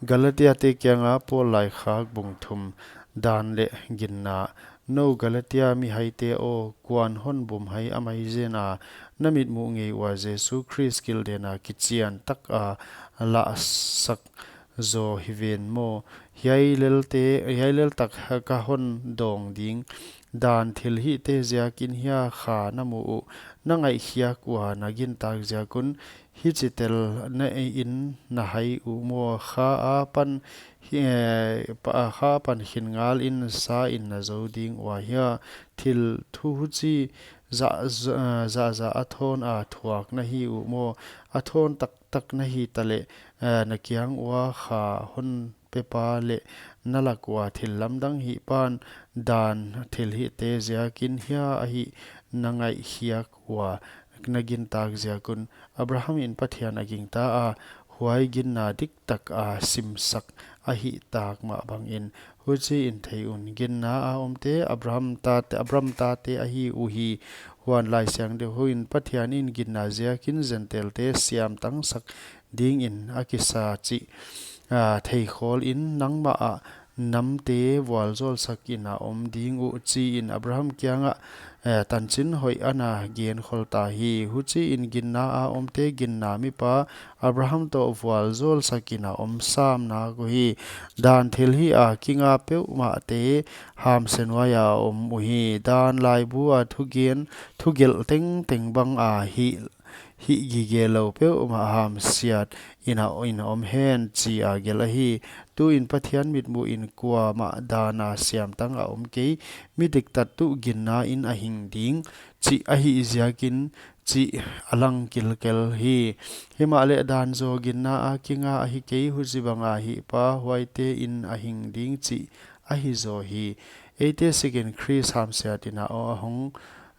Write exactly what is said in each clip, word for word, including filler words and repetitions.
Galatiate kianga Paul laikhak bung thum. Dan leh ginna. Nou Galatia mihaite aw, kua'n hon bumhai a maizen a, na mitmuh ngei ua Jesu Khrist kilhden a kichian tak a lahsak zaw hi ven maw. Hiai lelte, hiai lel tak ka hon dawng ding. Dan thilhihte ziakin hia kha na mu uh? Na ngaihkhiak ua na gintak ziak un hichi tel na ei in na hai uh maw? Kha apan hi, eh, pa, kha apan khin ngal in sa in na zou ding ua hia? Thil thu huchi zah, zah, zah, zah a thawn a thuak na hi uh maw? A thawn taktak na hita leh, eh, na kiang ua kha hon pepa leh na lak ua thil lamdang hih pan dan thilhihte ziakin hia ahih na ngaihkhiak ua na gintak ziak un? Abraham in Pathian a gingta a, huai ginna diktak a simsak ahih tak mah bangin. Huchiin thei un, ginna a omte Abraham tate, Abraham tate ahi uhi. Huan Laisiangthou in Pathian in ginna ziakin Gentailte siamtangsak dingin a kisa chih, ah, theikhawl in nangmah ah namte vualzawlsak in a om ding uh chi in Abraham kiangah, eh, tanchin hoih ana genkhol ta hi. Huchiin ginna a omte ginna mipa Abraham toh vualzawlsak in a om sam nak uhi. Dan thilhih a kinga peuhmahte hamsia nuai a om uhi. Dan laibu a thugen, thugelh tengteng bang a hih hih gige lou peuhmah hamsiat in a, in a om hen chi a gelh ahi. Tuin Pathian mitmuh in kuamah dan a siamtang a om kei, mi diktat tuh ginna in a hing ding chih ahih ziakin chih a lang kilkel hi. Himahleh dan zaw ginna a kinga ahi kei, huchibang a hihpa huaite in a hing ding chih ahi zaw hi. Eite sikin Khrist hamsiat in a hong,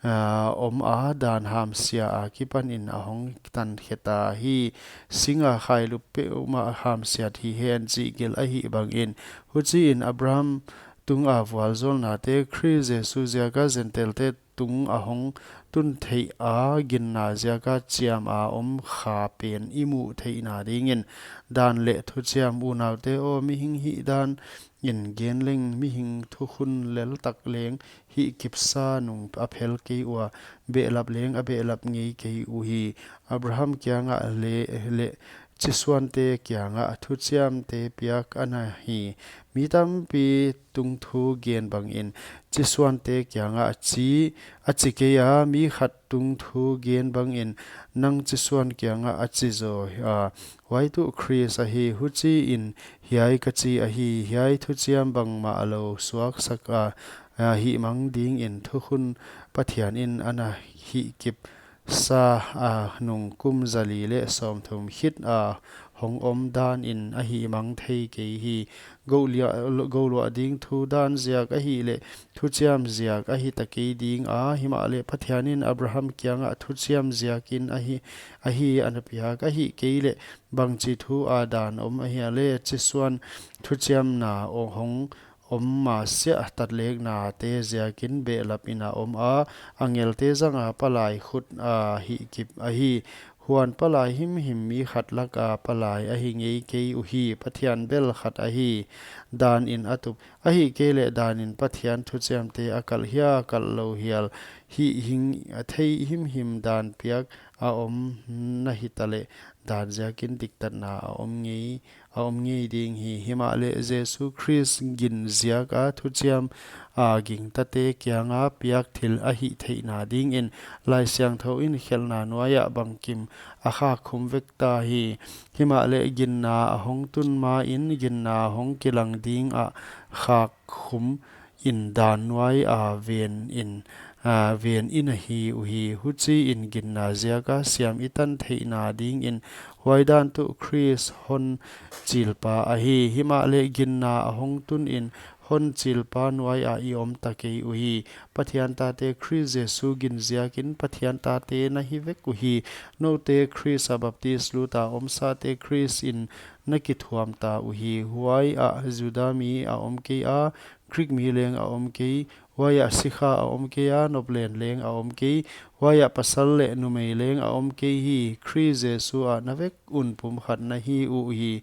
ah, om a, dan hamsia akipan in a hong tankhe ta hi. Singa khailup peuhmah hamsiat hi hen chih gelh ahih bangin. Huchiin Abraham tunga vualzawlnate Khrist Jesu ziaka Gentailte tung a hong tun theih a, ginna ziaka chiam a om kha pen i muh theihna dingin. Dan leh thuchiam. Unaute aw, mihing hihdan in gen leng, mihing thukhun lel tak leng hihkipsa nung a phel kei ua, behlap leng a behlap ngei kei uhi. Abraham kiangah leh, leh chisuante kiangah thuchiamte piak ana hi. Mi tampi tungthu gen bangin chisuante kiangah chi a chi kei a, mi khat tungthu gen bangin nang chisuan kiangah a chi zaw a, huai tuh Khrist ahi. Huchiin hiai ka chi ahi, hiai thuchiam bangmah a lou suaksak a, a hihmang dingin thukhun Pathian in ana hihkip sa a nung kum zali leh sawmthum khit a hong om dan in a hihmang thei kei hi. Gou lia-, gou luah ding thu dan ziak ahihleh thuchiam ziak ahi ta kei ding a, himahleh Pathian in Abraham kiangah thuchiam ziakin ahi, ahi ana piak, ahih kei leh bangchi thu a dan om ahia leh chisuan thuchiamna aw hong om masiah tatleknate ziakin behlap in a om a, angelte zanga palai khut a hihkip ahi. Huan palai himhim mi khat laka palai ahi ngei kei uhi, Pathian bel khat ahi. Dan in a tup, ahih kei leh dan in Pathian thuchiamte a kalh hia kalh lou hial hih hing a thei himhim dan piak a om na hita leh dan ziakin diktatna a om ngei a om ngei ding hi. Himahleh Jesu Khrist gin ziaka thuchiam a gingtate kianga piak thil ahih theihna dingin Laisiangthou in khelhna nuaiah bangkim a khakkhum vek ta hi. Himahleh ginna a hong tun main ginna hong kilang dingah khakkhum in dan nuai a ven in, a ven in ahi uhi. Huchiin ginna ziaka siam i tan theihna dingin huai dan tuh Khrist hon chilpa ahi. Himahleh ginna a hong tun in hon chilpa nuai a i om ta kei uhi. Pathian tate Khrist Jesu gin ziakin Pathian tate na hi vek uhi. Noute Khrist a baptis luta omsate Khrist in na kithuam ta uhi. Huaiah Juda mi a om kei a, Grik mi leng a om kei. Huaiah sikha a om kei a, noplen leng a om kei. Huaiah pasal leh numei leng a om kei hi. Khrist Jesu ah na vek un pumkhat na hi uhi.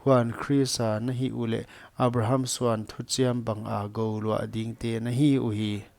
Huan Khrist a na hih uleh Abraham suan thuchiam banga gouluah dingte na hi uhi.